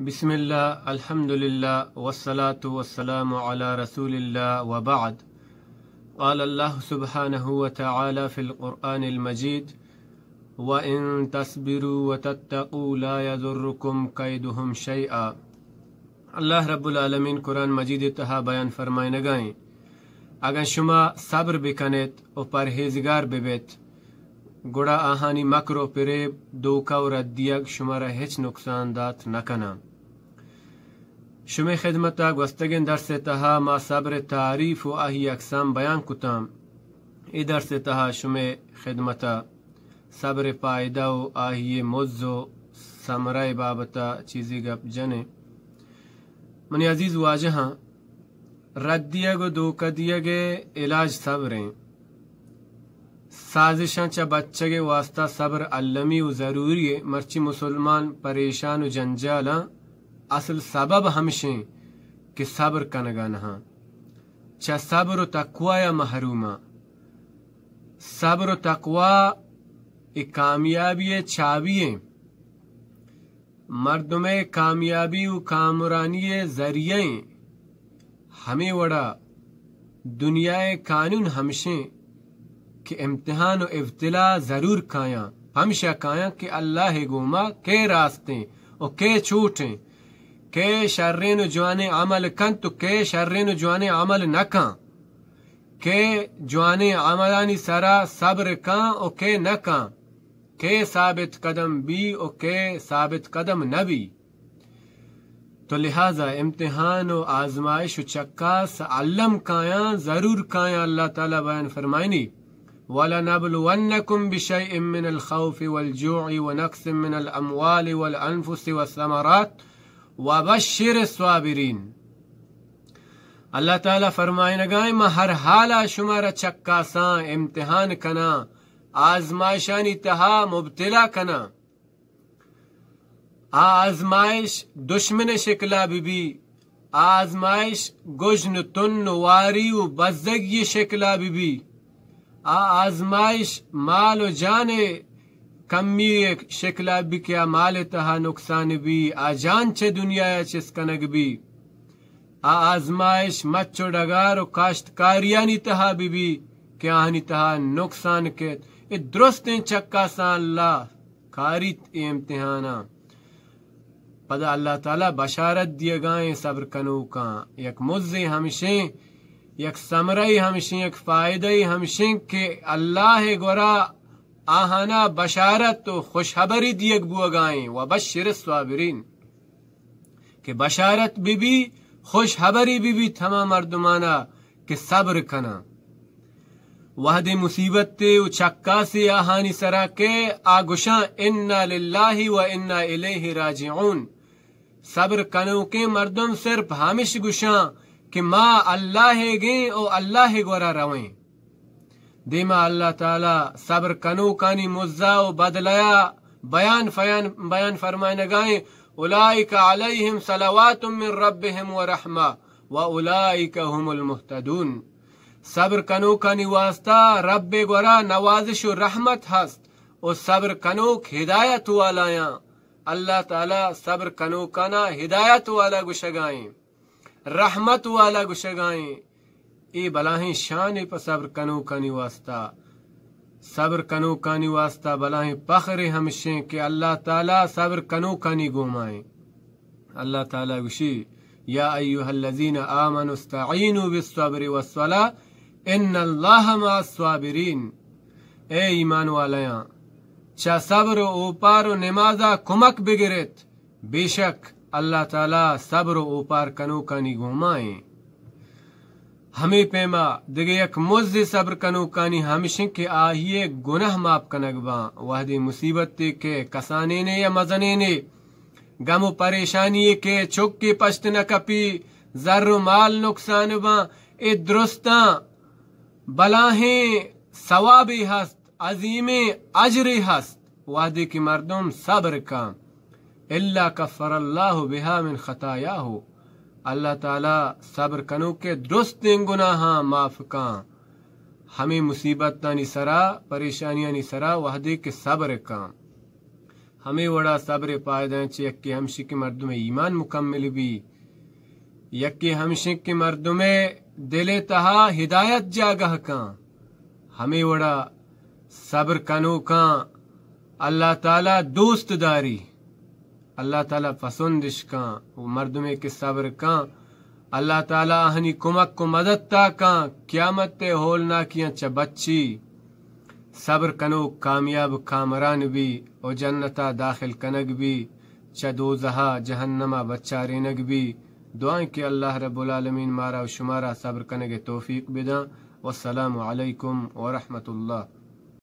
بسم الله، الحمد لله، والصلاة والسلام على رسول الله، وبعد. قال الله سبحانه وتعالى في القرآن المجيد: وإن تصبروا وتتقوا لا يضركم كيدهم شيئا. اللہ رب العالمین قرآن مجید ءِ تہا بیان فرمائنگا ایں، اگاں شما صبر بکنیت و پرہیزگار ببیت، گڑا آہانی مکر و پریب، دھوکہ و ردیگ شمارا ہچ نقصان دات نکناں۔ شمئے خدمتا گوستگیں درس ءِ تہا ما صبر ءِ تعریف و آہی اقسام بیان کتاں۔ اے درس ءِ تہا شمئے خدمتا صبر ءِ فائدہ و آہی مز و ثمرہ ءِ بابتا چیزے گپ جنیں۔ منی عزیز واجہاں، ردیگ و دھوکہ دیگ ءِ علاج صبر ایں۔ سازشاں چہ بچگ ءِ واسطہ صبر المی و ضروری ایں، مرچی مسلمان پریشان و جنجالاں، اصل سبب ہمشیں کہ صبر کنگا نہاں، چہ صبر و تقوی ءَ محروماں۔ صبر و تقوی اے کامیابی ءِ چابی ایں۔ مردم ءِ کامیابی و کامرانی ءِ ذریعہ ایں۔ ہمے وڑا دنیا ءِ قانون ہمشیں کہ امتحان و ابتلا ضرور کایاں، پمشا کایاں کہ اللہ ءِ گوما کئے راستیں و کئے چوٹیں، کئے شریں و جوانیں عمل کنت و کئے شریں و جوانیں عمل نہ کاں، کئے جوانیں عملانی سرا صبر کاں و کئے نہ کاں۔ کئے ثابت قدم بی و کئے ثابت قدم نہ بی۔ تو لہذا امتحان و آزمائش و چکاس الم کایاں، ضرور کایاں۔ اللہ تعالی بیان فرمائنی: ولنبلونکم بشیء من الخوف والجوع ونقص من الاموال والانفس والثمرات وبشر الصابرین۔ اللہ تعالی فرمائنگائیں، ما ہر حالا شمارا چکاساں، امتحان کناں، آزمائشانی تہا مبتلا کناں۔ آ آزمائش دشمن ءِ شکلا بہ بی، آ آزمائش گژن و تن و واری و بزگی ءِ شکلا بہ بی، آ آزمائش مال و جان ءِ کمی ءِ شکلا بی کہ آ مال ءِ تہا نقصان بی، آ جان چہ دنیا ءَ چست کنگ بی۔ آ آزمائش مچ و ڈگار و کاشتکاریانی تہا بہ بی کہ آہانی تہا نقصان کیت۔ اے درستیں چکاساں اللہ کاریت اے امتحاناں۔ پدا اللہ تعالی بشارت دیگائیں صبر کنوکاں۔ یک مزے ہمشیں، یک ثمرے ہمشیں، یک فائدے ہمشیں کہ اللہ ءِ گورا آہانا بشارت و خوشخبری دیگ بوگائیں۔ وبشر الصابرین۔ کہ بشارت بہ بی، خوش ہبری بہ بیت ہما مردمانا کہ صبر کناں۔ وہدے مصیبتے و چکاسے آہانی سرا کہ آ گشاں، انا للہ و انا الیہ راجعون۔ صبر کنوکیں مردم صرف ہمش گشاں کہ ما اللہ ءِ گیں و اللہ ءِ گورا رویں۔ دیما اللہ تعالی صبر کنوکانی مزہ و بدلہ ءَ بیان فیان، بیان فرمائنگائیں، اولئک علیہم صلوات من ربہم و رحمہ و اولئک هم المہتدون۔ صبر کنوکانی واسطہ رب ءِ گورا نوازش و رحمت ہست و صبر کنوک ہدایت والایاں۔ اللہ تعالی صبر کنوکانا ہدایت والا گشگائیں۔ رحمت والا گشگائیں۔ اے بلاہیں شانے پہ صبر کنوکانی واسطہ۔ صبر کنوکانی واسطہ بلاہیں پخرے ہمشیں کہ اللہ تعالی صبر کنوکانی گومائیں۔ اللہ تعالی گشی، یا ایھا الذین آمنوا استعینوا بالصبر والصلاة ان اللہ مع الصابرین۔ اے ایمان والیاں، چہ صبر و اوپار و نمازا کمک بگرت، بے شک اللہ تعالی صبر و اوپار کنوکانی گوما ایں۔ ہمے پیما دگہ یک مزے صبر کنوکانی ہمشیں کہ آہی ءِ گناہ معاف کنگ باں۔ وہدے مصیبتے کہ کسانینے یا مزنینے، گم و پریشانی کہ چکے پشت نہ کپی، زر و مال نقصان باں، اے درستاں بلاہیں ثوابے ہست، عظیمیں اجرے ہست، وہدے کہ مردم صبر کن، الا کفر اللہ بها من خطایاه، اللہ تعالی صبر کنوکے درستیں گناہاں معاف کن۔ ہمے مصیبتانی سرا، پریشانیانی سرا وہدے کہ صبر کن۔ ہمے وڑا صبر ءِ پائدہ انت چہ یکے ہمشی کہ مردم ءِ ایمان مکمل بی، یکے ہمشی کہ مردم ءِ دل ءِ تہا ہدایت جاگہ کاں، ہمے وڑا صبر کنوکاں اللہ تعالی دوست داری، اللہ تعالی پسندش کاں، و مردمے کہ صبر کاں اللہ تعالی آہانی کمک و مدد تا کاں، قیامت ءِ ہولناکیاں چہ بچی۔ صبر کنوک کامیاب کامران بی و جنتا داخل کنگ بی، چہ دوزہا جہنما بچارینگ بی۔ دعائیں کہ اللہ رب العالمین مارا و شمارا صبر کنگ ءِ توفیق بداں۔ والسلام علیکم ورحمۃ اللہ۔